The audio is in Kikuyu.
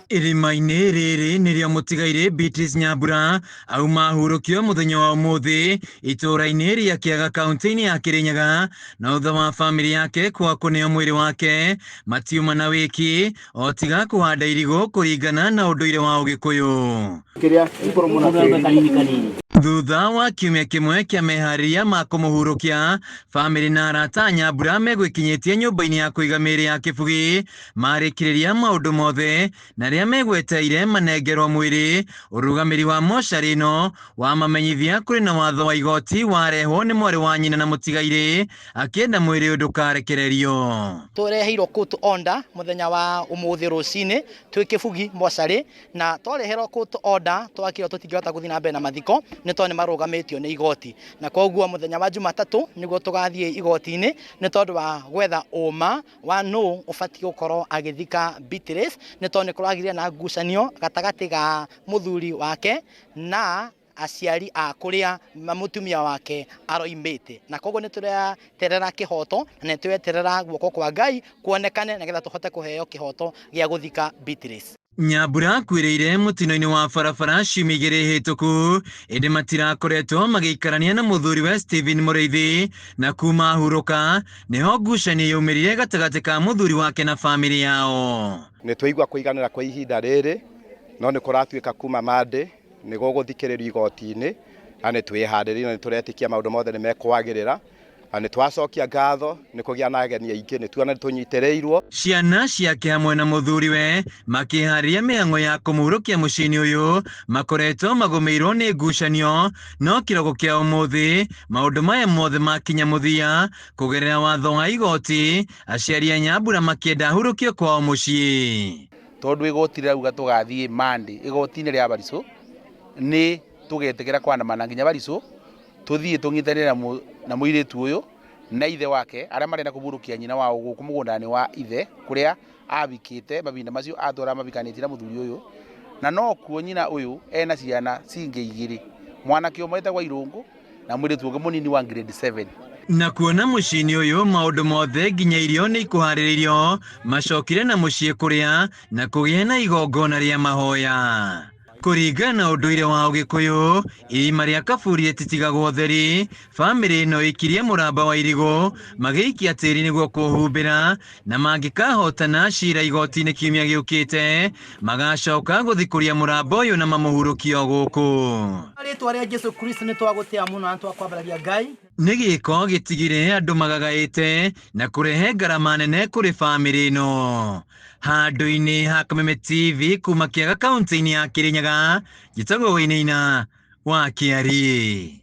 Irima-inĩ rĩrĩ nĩrĩo mũtigairĩ Beatrice Nyambura auma ahurũkio mũthenya wa ũmũthĩ itũũra-inĩ rĩa Kĩaga kaunti-inĩ ya Kĩrĩnyaga, na thutha wa bamĩrĩ yake kwaga kũneo mwĩrĩ wake matiuma na wĩki o tiga kũhanda irigũ kũringana na ũndũire wa Ũgĩkũyũ. Thutha wa kiumia kĩmwe kĩa meharĩria ma kũmũhurũkia, bamĩrĩ na arata a Nyambura megwĩkinyĩtie nyũmba-inĩ ya kũiga mĩĩrĩ ya Kĩbugi marĩkĩrĩria maũndũ mothe na arĩa megweteire manengerwo mwĩrĩ. Ũrũgamĩri wa mocarĩ ĩno wamamenyithia kũrĩ na watho wa igoti warehwo nĩ mwarĩ wa nyina na mũtigairĩ akĩenda mwĩrĩ ũyũ ndũkarekererio. Tũreheirwo court order mũthenya wa ũmũthĩ rũcinĩ twĩ Kĩbugi mocarĩ, na twareherwo court order twakĩrwo tũtingĩhota gũthiĩ na mbere na mathiko nĩ tondũ nĩ marũgamĩtio nĩ igoti, na koguo mũthenya wa Jumatatũ nĩguo tũgathiĩ igoti-inĩ nĩ tondũ wa gwetha ũma wa nũ ũbatiĩ gũkorwo agĩthika Beatrice, nĩ tondũ nĩ kũragĩire na ngucanio gatagatĩ ga mũthuri wake na aciari a kũrĩa mũtumia wake aroimĩte, na koguo nĩ tũreterera kĩhoto na nĩ tũreterera guoko kwa Ngai kuonekane nĩgetha tũhote kũheo kĩhoto gĩa gũthika Beatrice. Nyambura akuĩrĩire mũtino-inĩ wa barabara ciumia igĩrĩ hĩtũku, ĩndĩ matirakoretwo magĩikarania na mũthuri we Stephen Mũrĩithi, na kuma ahurũka nĩho ngucanio yaumĩrire gatagatĩ ka mũthuri wake na bamĩrĩ yao. Nĩ twaigua kũiganĩra kwa ihinda rĩrĩ, no nĩ kũratuĩka kuma Monday nĩ gũgũthikĩrĩrio igoti-inĩ, na nĩ twĩharĩrĩirie na nĩ tũretĩkia maũndũ mothe nĩ mekwagĩrĩra, na nĩ twacokia ngatho nĩ kũgĩa na ageni aingĩ, nĩ tuona nĩ tũnyitĩrĩirwo. Ciana ciake hamwe na mũthuriwe makĩharĩria mĩhang'o ya kũmũhurũkia mũciĩ-inĩ ũyũ makoretwo magũmĩirwo nĩ ngucanio, no kĩroko kĩa ũmũthĩ maũndũ maya mothe makinya mũthia kũgerera watho wa igoti, aciari a Nyambura makĩenda ahurũkio kwao mũciĩ. Tondũ igoti rĩrauga tũgathiĩ Monday igoti-inĩ rĩa Barisũ, nĩ tũgetĩkĩra kwandamana nginya Barisũ, tũthiĩ tũnyitanĩre na mũirĩtu ũyũ na ithe wake arĩa marenda kũburũkia nyina wao gũkũ mũgũnda-inĩ wa ithe kũrĩa abikĩte mahinda macio atũra mabikanĩtie na mũthuri ũyũ, na no kuo nyina ũyũ ena ciana cingĩ igĩrĩ, mwanake ũmwe etagwo Irũngũ na mũirĩtu ũngĩ mũnini wa grade 7. Na kuona mũciĩ-inĩ ũyũ maũndũ mothe nginya irio nĩ ikũharĩrĩirio, macokire na mũciĩ kũrĩa na kũgĩa na igongona rĩa mahoya. Kũringana na ũndũire wa Ũgĩkũyũ, irima rĩa kaburi rĩtitigagwo theri, bamĩrĩ ĩno ĩkirie mũramba wa irigũ magĩikia tĩri nĩguo kũhumbĩra, na mangĩkahotana cira igoti-inĩ kiumia gĩũkĩte, magacoka gũthikũria mũramba ũyũ na mamũhurũkie o gũkũ. Rĩtwa rĩa Jesu Kristo nĩ twagũtĩa mũno na twakwambararia Ngai. Nĩ gĩko gĩtigire andũ magagaĩte na kũrehe ngarama nene kũrĩ bamĩrĩ ĩno. Handũ-inĩ ha Kameme TV kuma Kĩaga kaunti-inĩ ya Kĩrĩnyaga, njĩtagwo Wainaina wa Kĩariĩ.